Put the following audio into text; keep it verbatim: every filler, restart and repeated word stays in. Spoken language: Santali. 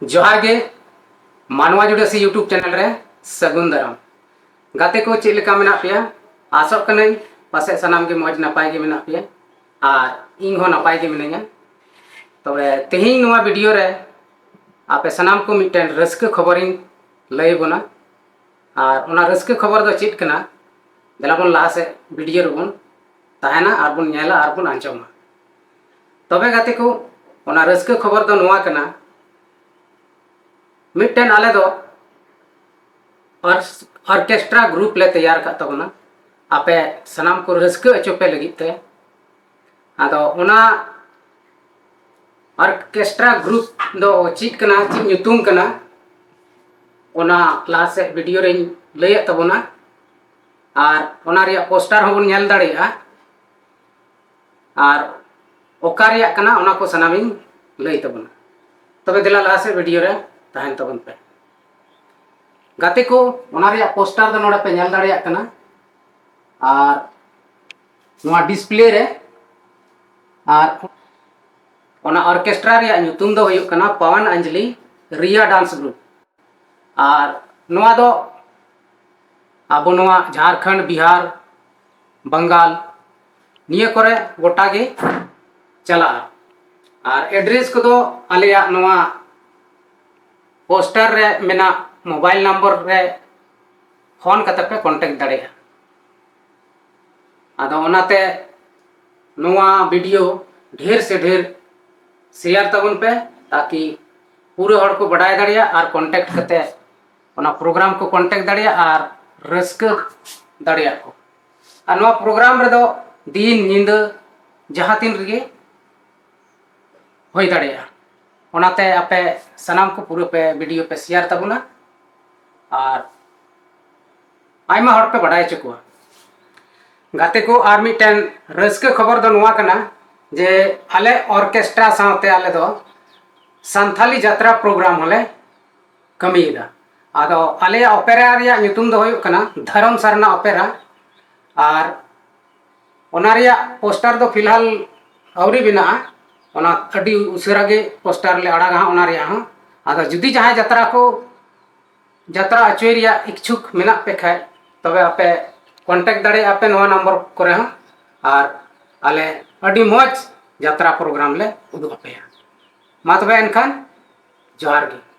ᱡᱚᱦᱟᱨ ᱜᱮ, ᱢᱟᱱᱣᱟ ᱡᱩᱰᱟᱹᱥᱤ YouTube ᱪᱮᱱᱮᱞ ᱨᱮ ᱥᱟᱹᱜᱩᱱ ᱫᱟᱨᱟᱢ᱾ ᱜᱟᱛᱮ ᱠᱚ, ᱪᱮᱫ ᱞᱮᱠᱟ ᱢᱮᱱᱟᱜ ᱯᱮᱭᱟ? ᱟᱥᱚᱜ ᱠᱟᱹᱱᱟᱹᱧ ᱯᱟᱥᱮᱡ ᱥᱟᱱᱟᱢ ᱜᱮ ᱢᱚᱡᱽ ᱱᱟᱯᱟᱭ ᱜᱮ ᱢᱮᱱᱟᱜ ᱯᱮᱭᱟ᱾ ᱟᱨ ᱤᱧ ᱦᱚᱸ ᱱᱟᱯᱟᱭ ᱜᱮ ᱢᱤᱱᱟᱹᱧᱟ᱾ ᱛᱚᱵᱮ ᱛᱮᱦᱮᱧ ᱱᱚᱣᱟ ᱵᱷᱤᱰᱤᱭᱳ ᱨᱮ ᱟᱯᱮ ᱥᱟᱱᱟᱢ ᱠᱚ ᱢᱤᱫᱴᱮᱱ ᱨᱟᱹᱥᱠᱟᱹ ᱠᱷᱚᱵᱚᱨᱤᱧ ᱞᱟᱹᱭ ᱟᱵᱚᱱᱟ᱾ ᱟᱨ ᱚᱱᱟ ᱨᱟᱹᱥᱠᱟᱹ ᱠᱷᱚᱵᱚᱨ ᱫᱚ ᱪᱮᱫ ᱠᱟᱱᱟ? ᱫᱮᱞᱟ ᱵᱚᱱ ᱞᱟᱦᱟ ᱥᱮᱫ ᱵᱷᱤᱰᱤᱭᱳ ᱨᱮᱵᱚᱱ ᱛᱟᱦᱮᱱᱟ ᱟᱨ ᱵᱚᱱ ᱧᱮᱞᱟ ᱟᱨ ᱵᱚᱱ ᱟᱸᱡᱚᱢᱟ᱾ ᱛᱚᱵᱮ ᱜᱟᱛᱮ ᱠᱚ, ᱚᱱᱟ ᱨᱟᱹᱥᱠᱟᱹ ᱠᱷᱚᱵᱚᱨ ᱫᱚ ᱱᱚᱣᱟ ᱠᱟᱱᱟ, ᱢᱤᱫᱴᱮᱱ ᱟᱞᱮ ᱫᱚ ᱚᱨ-, ᱚᱨᱠᱮᱥᱴᱨᱟ ᱜᱨᱩᱯ ᱞᱮ ᱛᱮᱭᱟᱨ ᱟᱠᱟᱫ ᱛᱟᱵᱚᱱᱟ, ᱟᱯᱮ ᱥᱟᱱᱟᱢ ᱠᱚ ᱨᱟᱹᱥᱠᱟᱹ ᱦᱚᱪᱚ ᱯᱮ ᱞᱟᱹᱜᱤᱫ ᱛᱮ᱾ ᱟᱫᱚ ᱚᱱᱟ ᱚᱨᱠᱮᱥᱴᱨᱟ ᱜᱨᱩᱯ ᱫᱚ ᱪᱮᱫ ᱠᱟᱱᱟ, ᱪᱮᱫ ᱧᱩᱛᱩᱢ ᱠᱟᱱᱟ, ᱚᱱᱟ ᱞᱟᱦᱟ ᱥᱮᱫ ᱵᱷᱤᱰᱤᱭᱳ ᱨᱮᱧ ᱞᱟᱹᱭᱮᱫ ᱛᱟᱵᱚᱱᱟ᱾ ᱟᱨ ᱚᱱᱟ ᱨᱮᱭᱟᱜ ᱯᱳᱥᱴᱟᱨ ᱦᱚᱸᱵᱚᱱ ᱧᱮᱞ ᱫᱟᱲᱮᱭᱟᱜᱼᱟ᱾ ᱟᱨ ᱚᱠᱟ ᱨᱮᱭᱟᱜ ᱠᱟᱱᱟ, ᱚᱱᱟ ᱠᱚ ᱥᱟᱱᱟᱢᱤᱧ ᱞᱟᱹᱭ ᱛᱟᱵᱚᱱᱟ᱾ ᱛᱚᱵᱮ ᱫᱮᱞᱟ ᱞᱟᱦᱟ ᱥᱮᱫ ᱵᱷᱤᱰᱤᱭᱳ ᱨᱮ ᱛᱟᱦᱮᱱ ᱛᱟᱵᱚᱱ ᱯᱮ᱾ ᱜᱟᱛᱮ ᱠᱚ, ᱚᱱᱟ ᱨᱮᱭᱟᱜ ᱯᱳᱥᱴᱟᱨ ᱫᱚ ᱱᱚᱰᱮ ᱯᱮ ᱧᱮᱞ ᱫᱟᱲᱮᱭᱟᱜ ᱠᱟᱱᱟ᱾ ᱟᱨ ᱱᱚᱣᱟ ᱰᱤᱥᱯᱞᱮ ᱨᱮ, ᱟᱨ ᱚᱱᱟ ᱚᱨᱠᱮᱥᱴᱨᱟ ᱨᱮᱭᱟᱜ ᱧᱩᱛᱩᱢ ᱫᱚ ᱦᱩᱭᱩᱜ ᱠᱟᱱᱟ ᱯᱟᱣᱟᱱ ᱟᱧᱡᱞᱤ ᱨᱤᱭᱟ ᱰᱟᱱᱥ ᱜᱨᱩᱯ᱾ ᱟᱨ ᱱᱚᱣᱟ ᱫᱚ ᱟᱵᱚ ᱱᱚᱣᱟ ᱡᱷᱟᱲᱠᱷᱚᱸᱰ, ᱵᱤᱦᱟᱨ, ᱵᱟᱝᱜᱟᱞ, ᱱᱤᱭᱟᱹ ᱠᱚᱨᱮ ᱜᱚᱴᱟ ᱜᱮ ᱪᱟᱞᱟᱜᱼᱟ᱾ ᱟᱨ ᱮᱰᱨᱮᱥ ᱠᱚᱫᱚ ᱟᱞᱮᱭᱟᱜ ᱱᱚᱣᱟ ᱯᱳᱥᱴᱟᱨ ᱨᱮ ᱢᱮᱱᱟᱜ ᱢᱳᱵᱟᱭᱤᱞ ᱱᱟᱢᱵᱟᱨ ᱨᱮ ᱯᱷᱳᱱ ᱠᱟᱛᱮ ᱯᱮ ᱠᱚᱱᱴᱮᱠᱴ ᱫᱟᱲᱮᱭᱟᱜᱼᱟ᱾ ᱟᱫᱚ ᱚᱱᱟᱛᱮ ᱱᱚᱣᱟ ᱵᱷᱤᱰᱤᱭᱳ ᱰᱷᱮᱨ ᱥᱮ ᱰᱷᱮᱨ ᱥᱮᱭᱟᱨ ᱛᱟᱵᱚᱱ ᱯᱮ, ᱛᱟᱠᱤ ᱯᱩᱨᱟᱹ ᱦᱚᱲ ᱠᱚ ᱵᱟᱰᱟᱭ ᱫᱟᱲᱮᱭᱟᱜ ᱟᱨ ᱠᱚᱱᱴᱮᱠᱴ ᱠᱟᱛᱮ ᱚᱱᱟ ᱯᱨᱳᱜᱨᱟᱢ ᱠᱚ ᱠᱚᱱᱴᱮᱠᱴ ᱫᱟᱲᱮᱭᱟᱜᱼᱟ ᱟᱨ ᱨᱟᱹᱥᱠᱟᱹ ᱫᱟᱲᱮᱭᱟᱜ ᱠᱚ᱾ ᱟᱨ ᱱᱚᱣᱟ ᱯᱨᱳᱜᱨᱟᱢ ᱨᱮᱫᱚ ᱫᱤᱱ ᱧᱤᱫᱟᱹ ᱡᱟᱦᱟᱸ ᱛᱤᱱ ᱨᱮᱜᱮ ᱦᱩᱭ ᱫᱟᱲᱮᱭᱟᱜᱼᱟ᱾ ᱚᱱᱟᱛᱮ ᱟᱯᱮ ᱥᱟᱱᱟᱢ ᱠᱚ ᱯᱩᱨᱟᱹ ᱯᱮ ᱵᱷᱤᱰᱤᱭᱳ ᱯᱮ ᱥᱮᱭᱟᱨ ᱛᱟᱵᱚᱱᱟ ᱟᱨ ᱟᱭᱢᱟ ᱦᱚᱲ ᱯᱮ ᱵᱟᱰᱟᱭ ᱦᱚᱪᱚ ᱠᱚᱣᱟ᱾ ᱜᱟᱛᱮ ᱠᱚ, ᱟᱨ ᱢᱤᱫᱴᱮᱱ ᱨᱟᱹᱥᱠᱟᱹ ᱠᱷᱚᱵᱚᱨ ᱫᱚ ᱱᱚᱣᱟ ᱠᱟᱱᱟ ᱡᱮ ᱟᱞᱮ ᱚᱨᱠᱮᱥᱴᱨᱟ ᱥᱟᱶᱛᱮ ᱟᱞᱮ ᱫᱚ ᱥᱟᱱᱛᱷᱟᱞᱤ ᱡᱟᱛᱨᱟ ᱯᱨᱳᱜᱨᱟᱢ ᱦᱚᱸᱞᱮ ᱠᱟᱹᱢᱤᱭᱮᱫᱟ᱾ ᱟᱫᱚ ᱟᱞᱮᱭᱟᱜ ᱚᱯᱮᱨᱟ ᱨᱮᱭᱟᱜ ᱧᱩᱛᱩᱢ ᱫᱚ ᱦᱩᱭᱩᱜ ᱠᱟᱱᱟ ᱫᱷᱚᱨᱚᱢ ᱥᱟᱨᱱᱟ ᱚᱯᱮᱨᱟ᱾ ᱟᱨ ᱚᱱᱟ ᱨᱮᱭᱟᱜ ᱯᱳᱥᱴᱟᱨ ᱫᱚ ᱯᱷᱤᱞᱦᱟᱞ ᱟᱹᱣᱨᱤ ᱵᱮᱱᱟᱜᱼᱟ, ᱚᱱᱟ ᱟᱹᱰᱤ ᱩᱥᱟᱹᱨᱟ ᱜᱮ ᱯᱳᱥᱴᱟᱨ ᱞᱮ ᱟᱲᱟᱜᱟ ᱦᱟᱸᱜ ᱚᱱᱟ ᱨᱮᱭᱟᱜ ᱦᱚᱸ᱾ ᱟᱫᱚ ᱡᱩᱫᱤ ᱡᱟᱦᱟᱸᱭ ᱡᱟᱛᱨᱟ ᱠᱚ, ᱡᱟᱛᱨᱟ ᱚᱪᱚᱭ ᱨᱮᱭᱟᱜ ᱤᱪᱪᱷᱩᱠ ᱢᱮᱱᱟᱜ ᱯᱮ ᱠᱷᱟᱡ, ᱛᱚᱵᱮ ᱟᱯᱮ contact ᱫᱟᱲᱮᱭᱟᱜᱼᱟ ᱯᱮ ᱱᱚᱣᱟ ᱱᱚᱢᱵᱚᱨ ᱠᱚᱨᱮ ᱦᱚᱸ, ᱟᱨ ᱟᱞᱮ ᱟᱹᱰᱤ ᱢᱚᱡᱽ ᱡᱟᱛᱨᱟ program ᱞᱮ ᱩᱫᱩᱜ ᱟᱯᱮᱭᱟ᱾ ᱢᱟ ᱛᱚᱵᱮ ᱮᱱᱠᱷᱟᱱ, ᱡᱚᱦᱟᱨ ᱜᱮ᱾